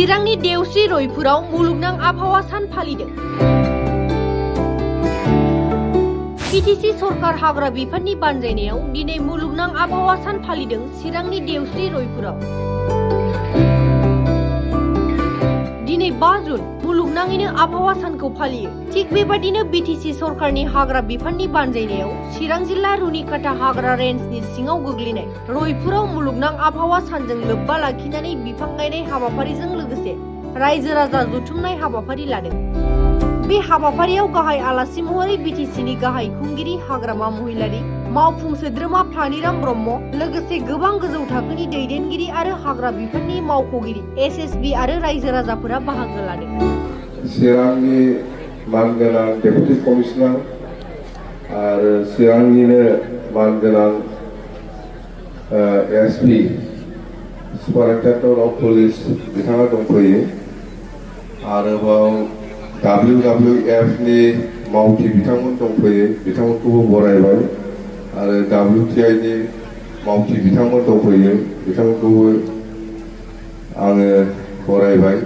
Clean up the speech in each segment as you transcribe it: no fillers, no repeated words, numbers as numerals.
चिरांनि देवस्रि रयपुराव मुलुगनां आबहावा सान फालिदों। बिटिसि सरकार हाग्रा बिफाननि बानजायनायाव दिनै मुलुगनां आबहावा सान फालिदों चिरांनि देवस्रि रयपुराव। दिनै 5 जुन मुलुगनाङैनो आबहावा सानखौ फालियो। थिग बेबादिनो बिटिसि सरकारनि हाग्रा बिफाननि बानजायनायाव चिरां जिल्ला रुनिकाटा हाग्रा रेन्जनि सिङाव गोग्लैनाय रयपुराव मुलुगनां आबहावा सानजों लोब्बा लाखिनानै बिफां गायनाय हाबाफारिजों लोगोसे रायजो राजा जथुमनाय हाबाफारि लादों। बे हाबाफारियाव गाहाय आलासि महरै बिटिसिनि गाहाय खुंगिरि हाग्रामा महिलारि मावफुं सोद्रोमा फानिराम ब्रह्म लोगोसे गोबां गोजौ थाखोनि दैदेनगिरि आरो हाग्रा बिफाननि मावख'गिरि एसएसबि आरो रायजो राजाफोरा बाहागो लादों। चिरांनि मानगोनां डेपुटि कमिशनार आरो चिरांनिनो मानगोनां एसपि सुपारिनटेन्डेन्ट अफ पुलिस बिथाङा दंफैयो। आरोबाव WWF नि मावथि बिथांमोन दंफैयो, बिथांमोनखौबो बरायबाय। आरो WTI नि मावथि बिथांमोन दंफैयो, बिथांमोनखौबो आङो बरायबाय।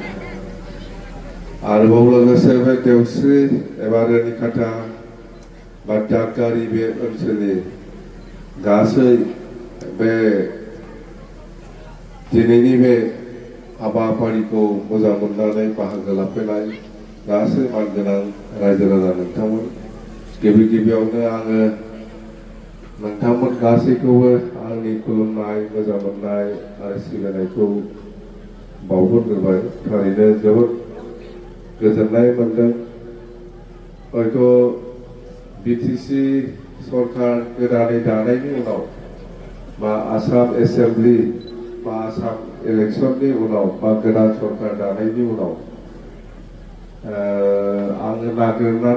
आरोबाव लोगोसे बे देवस्रि एबा रुनिकाटा बा दादगारि बे ओनसोलनि गासै बे दिनैनि बे हाबाफारिखौ मोजां मोननानै बाहागो लाफैनाय गासै मानगोनां रायजो राजा नोंथांमोन, गिबियावनो आङो नोंथांमोन गासैखौबो आंनि खुलुमनाय, मोजां मोननाय आरो सिबिनायखौ बावहरग्रोबाय। थारैनो जोबोद गोजोननाय मोनदों। हयथ' बिटिसि सरकार गोदानै दानायनि उनाव बा आसाम एसेम्बलि बा आसाम इलेक्सननि उनाव बा गोदान सरकार दानायनि उनाव आङो नागिरनानै